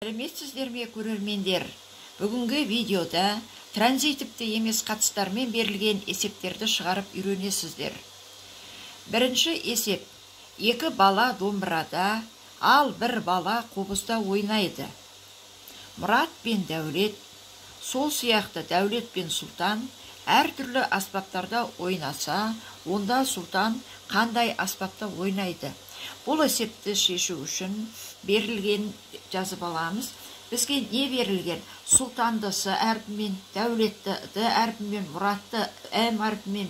Сәлеметсіздер ме, көрермендер? Бүгінгі видеода транзитивті емес қатыстармен берілген есептерді шығарып үйренесіздер. Бірінші есеп. Екі бала домбырада, ал бір бала қобызда ойнайды. Мұрат пен Дәулет, сол сияқты Дәулет пен Сұлтан әртүрлі аспаптарда ойнаса, онда Сұлтан қандай аспапта ойнайды? Бұл есепті шешу үшін берілген жазып аламыз. Бізге не берілген? Сұлтанды С әрпімен, Дәулетті Д әрпімен, Мұратты М әрпімен,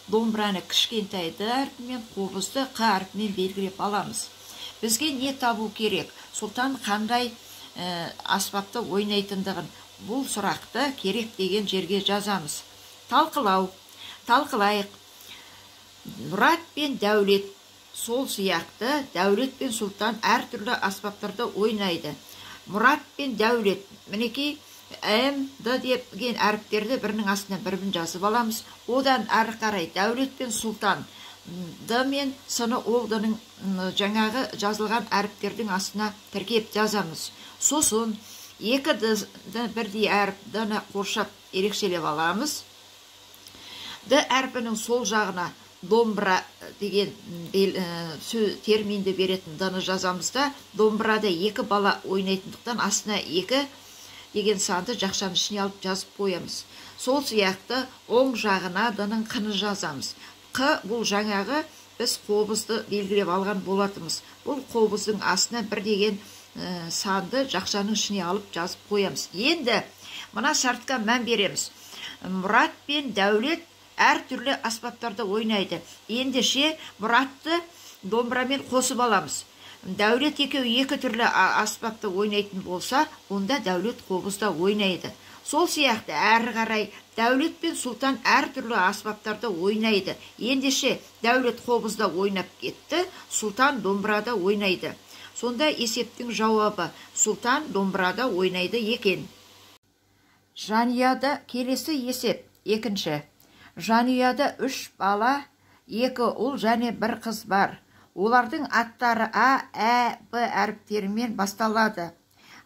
домбыраны кішкентай Д әрпімен, қобызды Қ әрпімен белгілеп аламыз. Бізге не табу керек? Сұлтан қандай аспапты ойнайтындығын. Бұл сұрақты керек деген жерге жазамыз. Талқылау. Талқылайық. Мұрат пен Дәулет, сол сияқты Дәулет пен Сұлтан әртүрлі аспаптарда ойнайды. Мұрат пен Дәулет, мінекей М, Д деген әріптерді бірінің астына бірін жазып аламыз. Одан әрі қарай Дәулет пен Сұлтан, Д мен С-ны ол Д-ның жаңағы жазылған әріптердің астына тіркеп жазамыз. Сосын екі Д-ны бірдей әріп Д-ны қоршап ерекшелеп аламыз. Д әрпінің сол жағына домбыра деген терминді беретін Д-ны жазамыз да, домбырада екі бала ойнайтындықтан астына екі деген санды жақшаның ішіне алып жазып қоямыз. Сол сияқты оң жағына Д-ның Қ-ны жазамыз. Қ бұл жаңағы біз қобызды белгілеп алған болатынбыз. Бұл қобыздың астына бір деген санды жақшаның ішіне алып жазып қоямыз. Енді мына шартқа мән береміз. Мұрат пен Дәулет әртүрлі аспаптарда ойнайды. Ендеше Мұратты домбырамен қосып аламыз. Дәулет екеуі екі түрлі аспапта ойнайтын болса, онда Дәулет қобызда ойнайды. Сол сияқты әрі қарай Дәулет пен Сұлтан әртүрлі аспаптарда ойнайды. Ендеше Дәулет қобызда ойнап кетті, Сұлтан домбырада ойнайды. Сонда есептің жауабы Сұлтан домбырада ойнайды екен. Жанұяда келесі есеп, екінші. Жанұяда 3 бала, 2 ұл және 1 қыз бар. Олардың аттары А, Ә, Б әріптерімен басталады.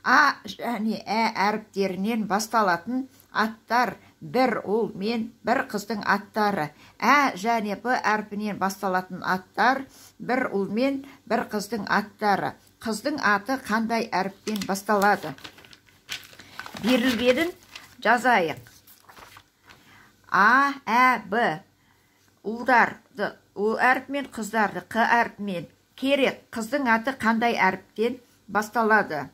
А және Ә әріптерінен басталатын аттар бір ұл мен бір қыздың аттары. Ә және Б әрпінен басталатын аттар бір ұл мен бір қыздың аттары. Қыздың аты қандай әріппен басталады? Берілгенін жазайық. А, Ә, Б. Ұлдарды Ұ әрпімен, қыздарды Қ әрпімен. Керек, қыздың аты қандай әріптен басталады?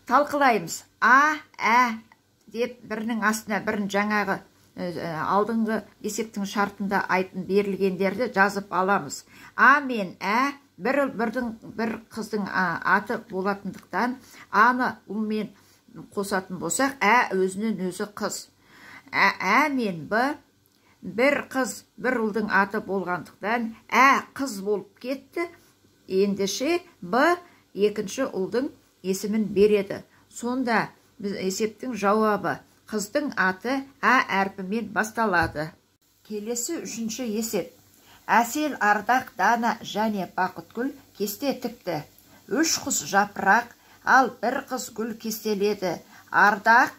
Талқылаймыз. А, Ә деп бірінің астына бірін жаңағы алдыңғы есептің шартында айтын берілгендерді жазып аламыз. А мен Ә бір қыздың аты болатындықтан Аны ұлмен қосатын болсақ, Ә өзінен өзі қыз. Ә мен Б бір қыз, бір ұлдың аты болғандықтан Ә қыз болып кетті. Ендеше Б екінші ұлдың есімін береді. Сонда біз есептің жауабы қыздың аты Ә әрпімен басталады. Келесі үшінші есеп. Әсел, Ардақ, Дана және Бақытгүл кесте тікті. 3 қыз жапырақ, ал 1 қыз гүл кестеледі. Ардақ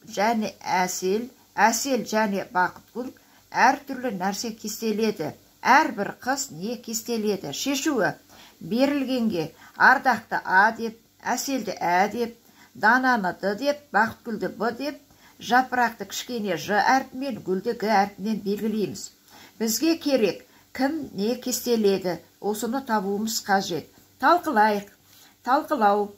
және Әсел, Әсел және Бақытгүл әртүрлі нәрсе кестеледі. Әрбір қыз не кестеледі? Шешуі берілгенге Ардақты А деп, Әселді Ә деп, Дананы Д деп, Бақытгүлді Б деп, жапырақты кішкене Ж әрпімен, гүлді Г әрпімен белгілейміз. Бізге керек кім не кестеледі, осыны табуымыз қажет. Талқылайық. Талқылау.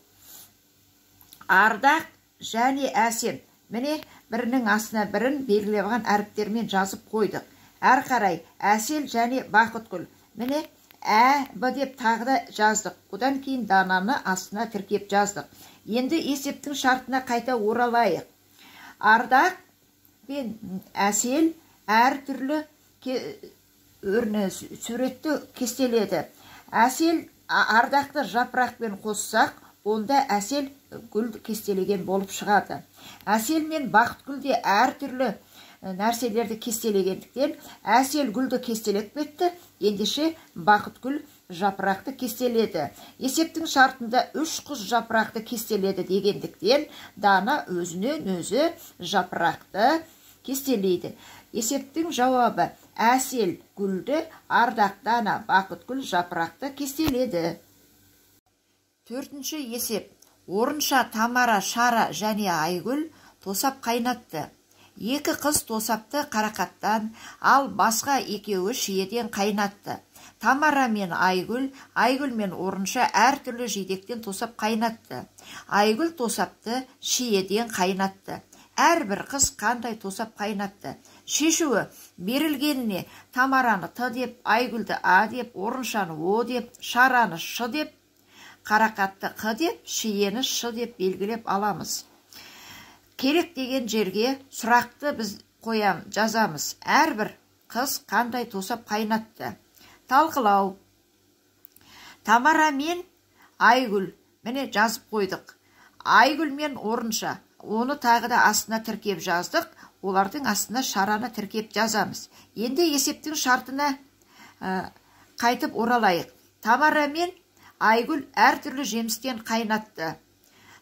Ардақ және Әсем. Міне бірінің астына бірін белгілеп алған әріптермен жазып қойдық. Әрі қарай Әсел және Бақытгүл. Міне Ә, Б деп тағы да жаздық. Одан кейін Дананы астына тіркеп жаздық. Енді есептің шартына қайта оралайық. Ардақ пен Әсел әртүрлі суретті кестеледі. Әсел Ардақты жапырақпен қоссақ, онда Әсел гүл кестелеген болып шығады. Әсел мен Бақытгүл де әртүрлі нәрселерді кестелегендіктен Әсел гүлді кестелеп кетті, ендеше Бақытгүл жапырақты кестеледі. Есептің шартында 3 қыз жапырақты кестеледі дегендіктен, Дана өзінен өзі жапырақты кестелейді. Есептің жауабы: Әсел гүлді, Ардақ, Дана, Бақытгүл жапырақты кестеледі. Төртінші есеп. Орынша, Тамара, Шара және Айгүл тосап қайнатты. 2 қыз тосапты қарақаттан, ал басқа екеуі шиеден қайнатты. Тамара мен Айгүл, Айгүл мен Орынша әртүрлі жидектен тосап қайнатты. Айгүл тосапты шиеден қайнатты. Әрбір қыз қандай тосап қайнатты? Шешуі: берілгеніне Тамараны Т деп, Айгүлді А деп, Орыншаны О деп, Шараны Ш деп, қарақатты Қ деп, шиені Ш деп белгілеп аламыз. Керек деген жерге сұрақты біз қоям, жазамыз. Әрбір қыз қандай тосап қайнатты? Талқылау. Тамара мен Айгүл, міне жазып қойдық. Айгүл мен Орынша, оны тағы да астына тіркеп жаздық. Олардың астына Шараны тіркеп жазамыз. Енді есептің шартына қайтып оралайық. Тамара мен Айгүл әртүрлі жемістен қайнатты.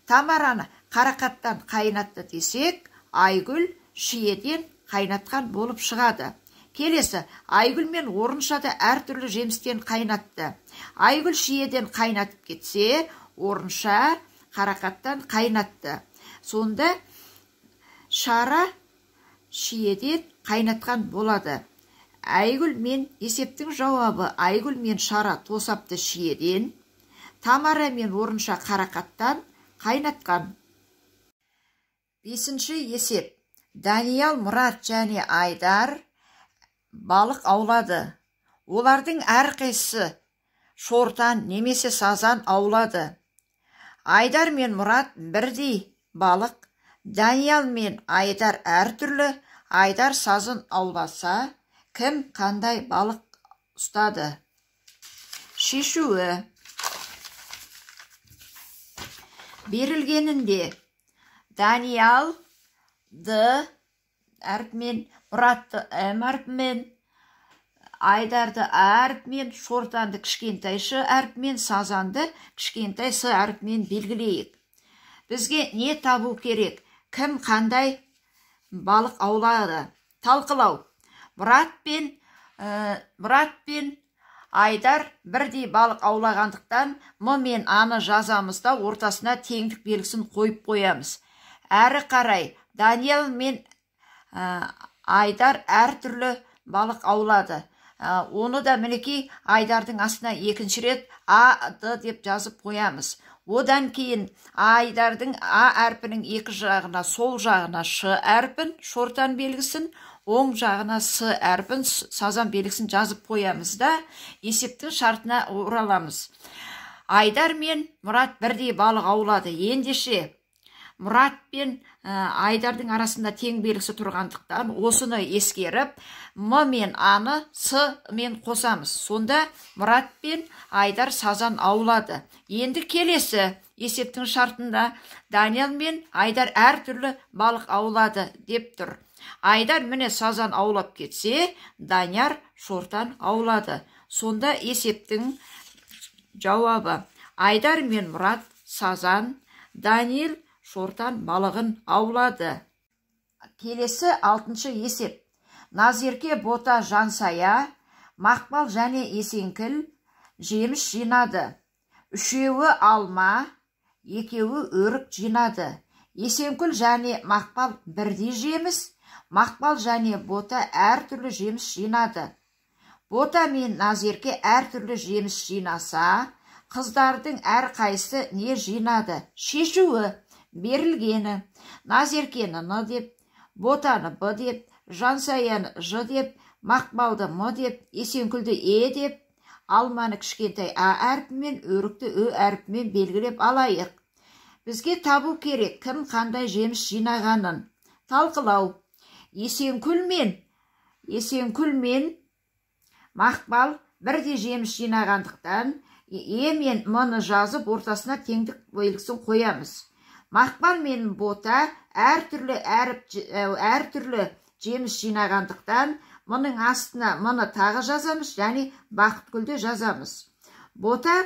Тамараны қарақаттан қайнатты десек, Айгүл шиеден қайнатқан болып шығады. Келесі, Айгүл мен Орынша да әртүрлі жемістен қайнатты. Айгүл шиеден қайнатып кетсе, Орынша қарақаттан қайнатты. Сонда Шара шиеден қайнатқан болады. Айгүл мен есептің жауабы: Айгүл мен Шара тосапты шиеден, Тамара мен Орынша қарақаттан қайнатқан. Бесінші есеп. Даниял, Мұрат және Айдар балық аулады. Олардың әрқайсысы шортан немесе сазан аулады. Айдар мен Мұрат бірдей балық, Даниял мен Айдар әртүрлі. Айдар сазан ауласа, кім қандай балық ұстады? Шешуі: берілгенінде Даниял Д әрпімен, Мұратты М әрпімен, Айдарды А әрпімен, шортанды кішкентай Ш әрпімен, сазанды кішкентай С әрпімен белгілейік. Бізге не табу керек? Кім қандай балық аулады? Талқылау. Мұрат пен Айдар бірдей балық аулағандықтан М мен Аны жазамыз да ортасына теңдік белгісін қойып қоямыз. Әрі қарай Даниял мен Айдар әртүрлі балық аулады. Оны да мінекей Айдардың астына екінші рет А, Д деп жазып қоямыз. Одан кейін Айдардың А әрпінің екі жағына, сол жағына Ш әрпін, шортан белгісін, оң жағына С әрпін, сазан белгісін жазып қоямыз да есептің шартына ораламыз. Айдар мен Мұрат бірдей балық аулады. Ендеше Мұрат пен Айдардың арасында тең белгісі тұрғандықтан осыны ескеріп М мен Аны С мен қосамыз. Сонда Мұрат пен Айдар сазан аулады. Енді келесі есептің шартында Даниял мен Айдар әртүрлі балық аулады деп тұр. Айдар міне сазан аулап кетсе, Данияр шортан аулады. Сонда есептің жауабы: Айдар мен Мұрат сазан, Даниил шортан балығын аулады. Келесі алтыншы есеп. Назерке, Бота, Жансая, Мақпал және Есенкіл жеміс жинады. Үшеуі алма, екеуі өрік жинады. Есенкүл және Мақпал бірдей жеміс, Мақпал және Бота әртүрлі жеміс жинады. Бота мен Назерке әртүрлі жеміс жинаса, қыздардың әрқайсысы не жинады? Шешуі: берілгені. Назеркені Н деп, Ботаны Б деп, Жансаяны Ж деп, Мақпалды М деп, Есенкүлді Е деп, алманы кішкентай А әрпімен, өрікті Ö әрпімен белгілеп алайық. Бізге табу керек кім қандай жеміс жинағанын. Талқылау. Есенкүл мен Мақпал бірдей жеміс жинағандықтан Е мен М-ны жазып ортасына теңдік белгісін қоямыз. Мақпал мен Бота әртүрлі әртүрлі жеміс жинағандықтан мұның астына мұны тағы жазамыз және Бақытгүлді жазамыз. Бота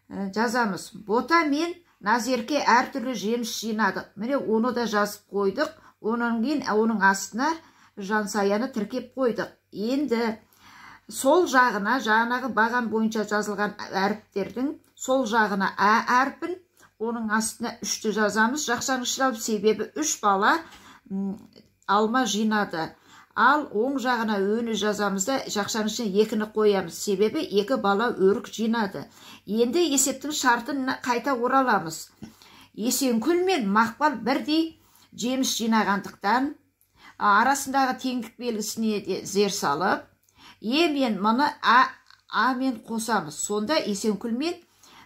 жазамыз. Бота мен Назерке әртүрлі жеміс жинадық. Міне, оны да жазып қойдық. Онан кейін оның астына Жансаяны тіркеп қойдық. Енді сол жағына жаңағы баған бойынша жазылған әріптердің сол жағына ә әрпін, оның астына 3-ті жазамыз. Жақшаның ішіне алып, себебі 3 бала алма жинады. Ал оң жағына өні жазамыз да, жақшаның ішіне 2-ні қоямыз. Себебі 2 бала өрік жинады. Енді есептің шартын қайта ораламыз. Есенкүл мен Мақпал бірдей жеміс жинағандықтан арасындағы теңдік белгісіне де зер салып, е мен мұны а мен қосамыз. Сонда Есенкүл мен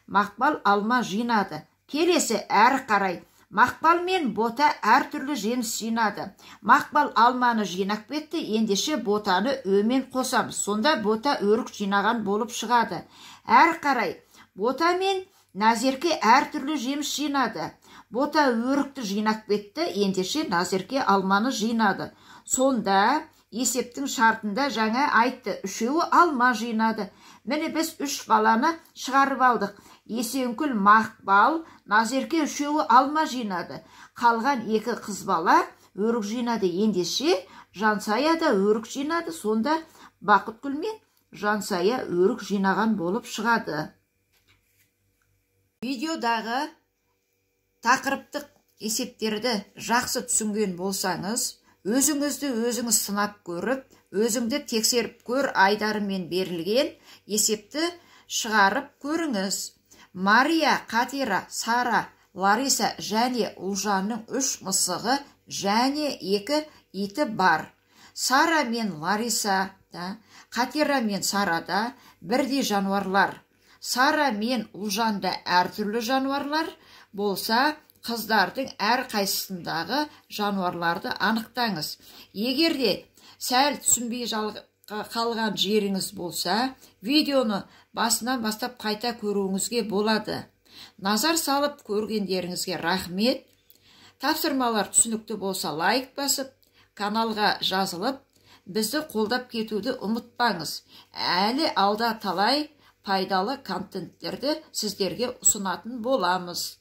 Мақпал алма жинады. Келесі әрі қарай Мақпал мен Бота әртүрлі жеміс жинады. Мақпал алманы жинап кетті, ендеше Ботаны өмен қосамыз. Сонда Бота өрік жинаған болып шығады. Әрі қарай Бота мен Назерке әртүрлі жеміс жинады. Бота өрікті жинап кетті, ендеше Назерке алманы жинады. Сонда есептің шартында жаңа айтты, үшеуі алма жинады. Міне, біз 3 баланы шығарып алдық. Есенкүл, Мақпал, Назерке үшеуі алма жинады. Қалған 2 қыз бала өрік жинады. Ендеше Жансая да өрік жинады. Сонда Бақытгүл мен Жансая өрік жинаған болып шығады. Видеодағы тақырыптық есептерді жақсы түсінген болсаңыз, өзіңізді өзіңіз сынап көріп, өзіңді тексеріп көр айдарымен берілген есепті шығарып көріңіз. Мария, Қатира, Сара, Лариса және Ұлжанның 3 мысығы және 2 иті бар. Сара мен Лариса да, Қатира мен Сарада бірдей жануарлар. Сара мен Ұлжанда әртүрлі жануарлар болса, қыздардың әр қайсысындағы жануарларды анықтаңыз. Егер де сәл түсінбей қалған жеріңіз болса, видеоны басынан бастап қайта көруіңізге болады. Назар салып көргендеріңізге рахмет. Тапсырмалар түсінікті болса, лайк басып, каналға жазылып, бізді қолдап кетуді ұмытпаңыз. Әлі алда талай пайдалы контенттерді сіздерге ұсынатын боламыз.